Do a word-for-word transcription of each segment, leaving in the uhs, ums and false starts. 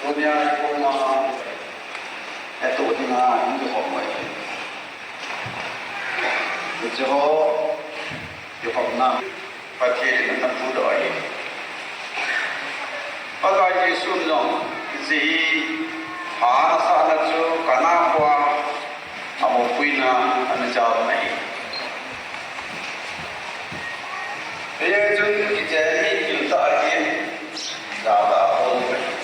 Tunia i koma, eto dinga i hom mai. Hiche ho, i hom na, Pathen in ana puidoh ahi. Pakai Jesu jong, hiche hi, pha ana sahna chu, Kana khoa, Amopuina ana jaona ahi. Hijeh chun kichen hi giltah ahi, jabol ahi.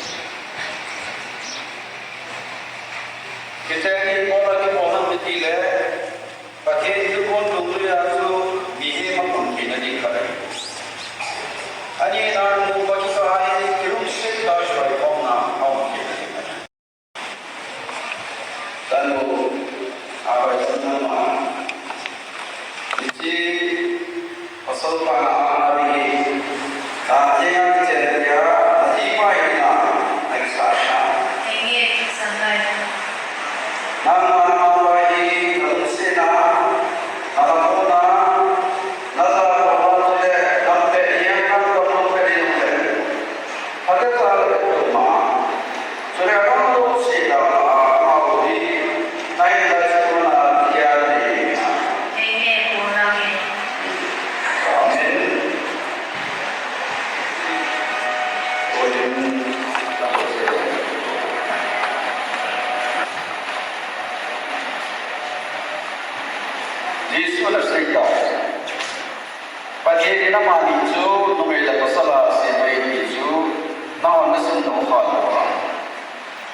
Kichen hi bol a kibol ham itile, Pathen thilbol dungjuia chu mihem amun theina ding khat ahi. Ani nan mu pa kisa hi kilungset tah a soi khomna aum theina ding ahi. Tanu, abai tanu ma. Hiche, pasal pa na ama ding hi. Tante yang kichen dia, aji pa ina, nagisa na. Henge, sangai. Nang ma, nang ma hi, nang sina, nang muna, nang sa ko ma le, nang pe yang, nang ko pe yang le. Hata sa le ko ma. Chule amahon lungset a, amahon hi, nai la chuna dia ni. Amen. Amen. Jesu in asei tai. Pathen in amani chu numei le pasal a asem ahi ti chu nahon nasim doh kha lou ham?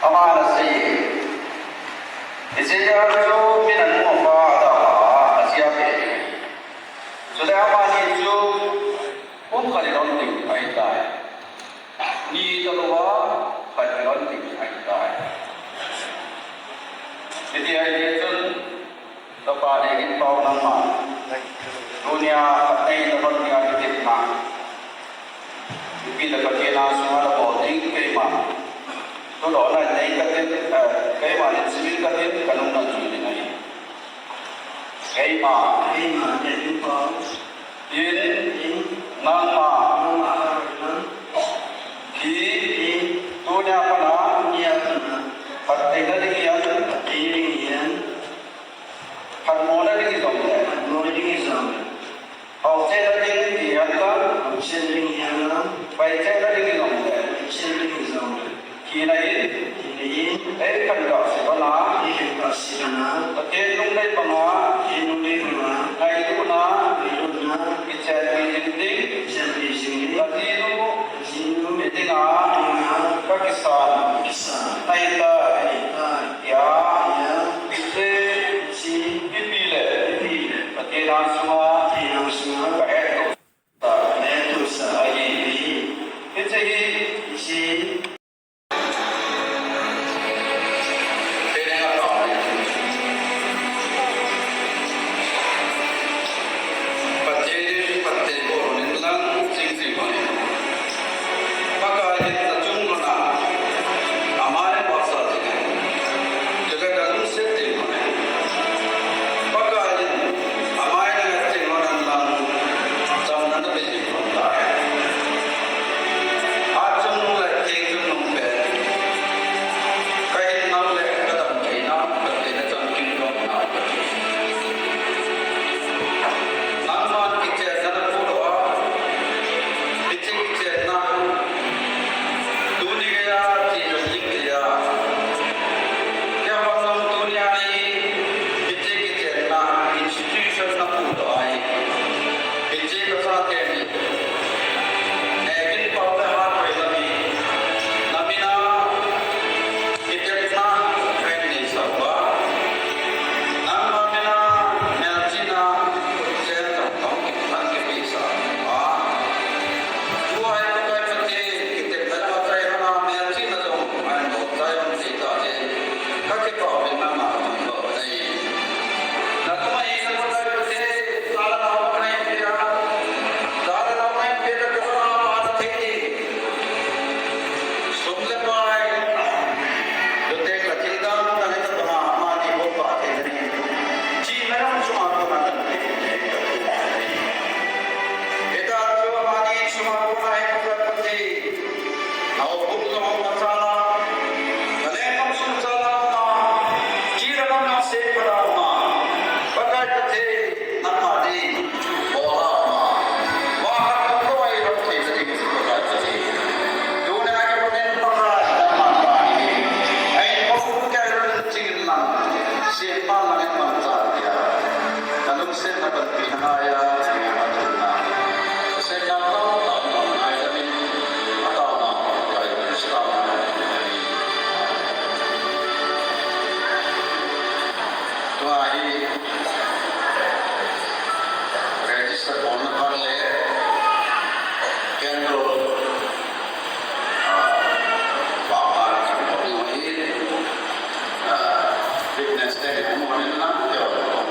Aman asei e. Hiche a chu min amu a pa adalha a, ajia pe. Chule amani chu pumkhat in lhon ding ahitai. Ni talou a, khat in lhon ding ahitai. Hiti ahile chun, Chapa Dengin Pao nangma, tunia khat nei nalhon dinga kitepna, ipi le Pathen a sunga nabol ding keima, thudohna nei katin, eh, keima in simin katin, kanung nang chu ding ahi. Keima. Keima Dengin Pao. In. In. Nangma. Nangma. Hi. Hi. Tunia pat a. Tunia pat a. Phattheina ding hin. Phattheina ding hin. Phatmona ding hijongle. Phatmona ding hijongle. Haochena ding hihen lang. Haochena ding hihen lang. Paichena ding hijongle. Paichena ding hijongle. Thina in. Thina in. Eikhen kahse banga. Eikhen kahse banga. Pathen lungdei banga. Pathen lungdei banga. Ngailutna. Ngailutna. Kichenpi jing ding. Kichenpi jing ding. Kajinu. Kajinu. Hidinga. Hidinga. Kakisan. Kakisan. Ahitai. Ahitai. Tia. Tia. Hiche. Hiche. Mipi le. Mipi le. Pathen angsunga. Pathen angsunga. Kahettohsa. Kahettohsa. Ahi. Ahi. Hiche hi. Hiche hi. Sei pha ma, Pakai Pathen, nangma ding bol ma. Vahkhat kum lou a i lhung thei na ding, Pakai Pathen. Tuni a i lhung in Pakai, nangma ding. Ahin bou kei lhung ching in lang, siem pa lang in mang cha dia. Na lungsetna panpina ngai a, ngai a na. Siem na tao tao ngai a min, a tao na Pakai Krista na. Tua hi register bolna pan le candle, ah, pa pa kan bol ding ahi, ah, witness te hung hung in lang te hung hung.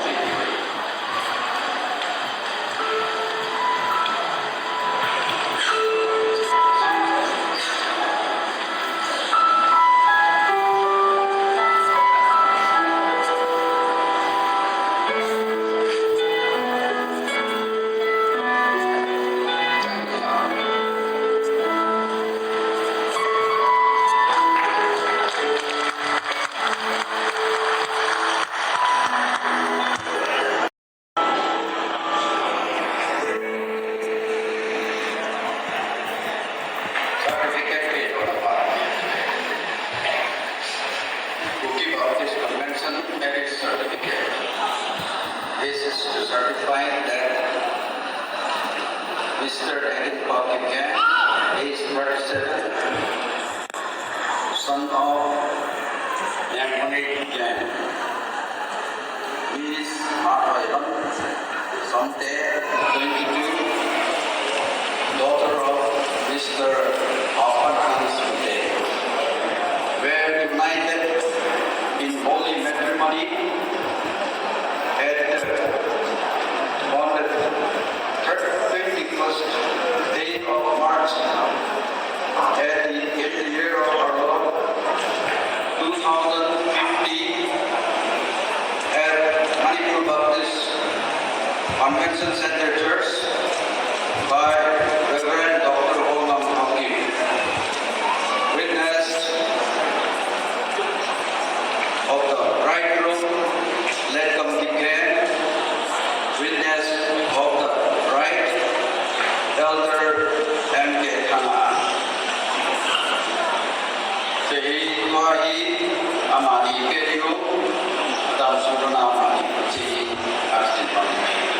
Certificate page on the wall. Kuki Baptist Convention marriage certificate. This is to certify that Mister Edwin Paul Kipgen, age thirty-seven, son of Yangpone Kipgen. Miss Marhoilam Somte, twenty-two, daughter of Mister Apan Hans Somte, were united in holy matrimony at the, on the third, twenty-first day of March, at the, in the year of our Lord, two thousand fifty, at Manipur Baptist Convention Center Church by Reverend Doctor Hongam Haokip. Witness of the bridegroom, Letkam Kipgen, witness of the bride, Elder M K Thanga. Chehi tua hi amani pe diu, adam sungna amani chehi, accident amani.